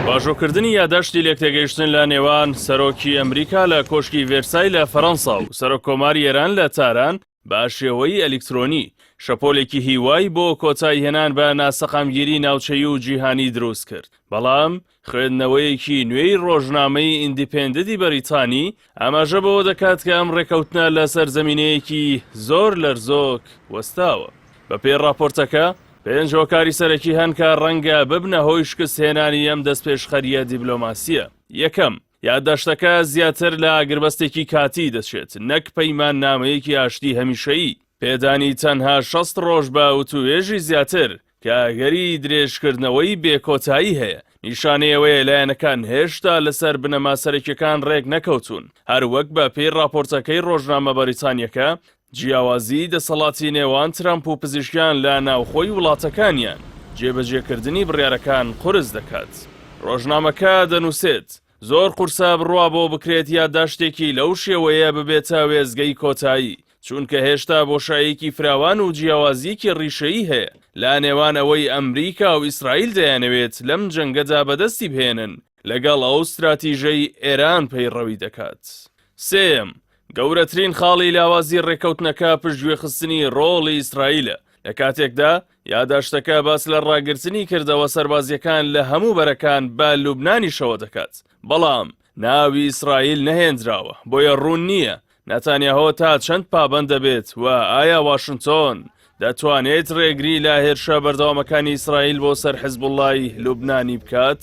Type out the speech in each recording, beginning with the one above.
واژۆکردنی یاداشتی لێکتێگەیشتن لە نێوان سەرۆکی ئەمریکا لە کۆشکی ڤێرسای لە فەرەنسا و سەرۆک کۆماری ئێران لە تاران بە شێوەی ئەلیکترۆنی، شەپۆلێکی هیوای بۆ کۆتاییهێنان بە ناسەقامگیری ناوچەیی و جیهانی دروست کرد. بەڵام خوێندنەوەیەکی نوێی ڕۆژنامەی ئیندیپێندتی بەریتانی ئاماژە بەوە دەکات کە ئەم ڕێکەوتنە لەسەر زەمینەیەکی زۆر لەرزۆک وەستاوە. بەپێی ڕاپۆرتەکە، پێنج هۆکاری سەرەکی هەن کە ڕەنگە ببنە هۆی شکستهێنانی ئەم دەستپێشخەرییە دیبلۆماسییە. یەکەم، یادداشتەکە زیاتر لە ئاگربەستێکی کاتی دەچێت نەک پەیماننامەیەکی ئاشتی هەمیشەیی. پێدانی تەنها 60 ڕۆژ بە وتووێژی زیاتر کە ئەگەری درێژکردنەوەی بێ کۆتایی هەیە، نیشانەی ئەوەیە لایەنەکان هێشتا لەسەر بنەما سەرەکیەکان ڕێک نەکەوتوون، هەروەک بە پێی ڕاپۆرتەکەی ڕۆژنامە بەریتانیەکە، جیاوازیی دەسەڵاتی نێوان ترەمپ و پزیشکیان لە ناوخۆی وڵاتەکانیان، جێبەجێکردنی بڕیارەکان قورس دەکات. ڕۆژنامەکە دەنووسێت، زۆر قورسە بڕوا بۆ بکرێت یادداشتێکی لەو شێوەیە ببێتە وێستگەی کۆتایی، چونکە هێشتا بۆشاییەکی فراوان و جیاوازییەکی ڕیشەیی هەیە لە نێوان ئەوەی ئەمریکا و ئیسرائیل دەیانەوێت لەم جەنگەدا بەدەستی بهێنن لەگەڵ ئەو ستراتیژەی ئێران پەیڕەوی دەکات. سێیەم، گەورەترین خاڵی لاوازی ڕێککەوتنەکە پشتگوێخستنی ڕۆڵی ئیسرائیلە، لە کاتێکدا یاداشتەکە باس لە ڕاگرتنی کردەوە سەربازییەکان لە هەموو بەرەکان بە لوبنانیشەوە دەکات، بەڵام ناوی ئیسرائیل نەهێندراوە، بۆیە ڕوون نییە ناتانیاهۆ تا چەند پابەند دەبێت و ئایا واشنتۆن دەتوانێت ڕێگری لە هێرشە بەردەوامەکانی ئیسرائیل بۆ سەر حزبوڵای لوبنانی بکات؟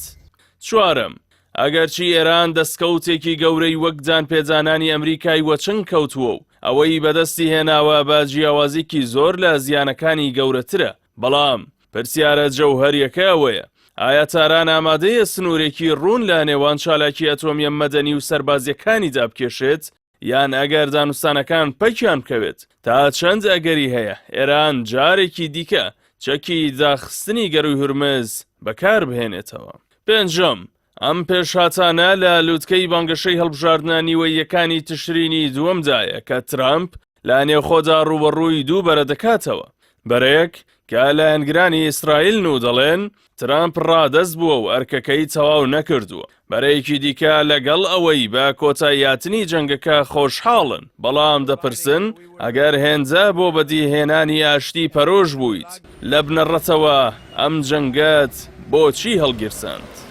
چوارەم، ئەگەرچی ئێران دەستکەوتێکی گەورەی وەک دانپێدانانی ئەمریکای وەچنگ کەوتووە و ئەوەی بەدەستی هێناوە بە جیاوازیکی زۆر لە زیانەکانی گەورەترە، بەڵام پرسیارە جەوهەریەکە ئەوەیە ئایا تاران ئامادەیە سنوورێکی ڕوون لە نێوان چالاکی ئەتۆمیە مەدەنی و سەربازیەکانیدا بکێشێت یان ئەگەر دانوستانەکان پەکیان بکەوێت تا چەند ئەگەری هەیە ئێران جارێکی دیکە چەکی داخستنی گەروی هورمز بەکار بهێنێتەوە. پێنجەم، ئەم پێشهاتانە لە لوتکەی بانگەشەی هەڵبژاردنە نیوەییەکانی تشرینی دووەمدایە کە ترەمپ لە نێوخۆدا ڕووبەڕووی دوو بەرە دەکاتەوە، بەرەیەک کە لایەنگرانی ئیسرائیلن و دەڵێن ترەمپ ڕادەست بووە و ئەرکەکەی تەواو نەکردووە، بەرەیەکی دیکە لەگەڵ ئەوەی بە کۆتاییهاتنی جەنگەکە خۆشحاڵن، بەڵام دەپرسن ئەگەر هێندە بۆ بەدیهێنانی ئاشتی پەرۆش بوویت، لە بنەڕەتەوە ئەم جەنگەت بۆچی هەڵگیرساند؟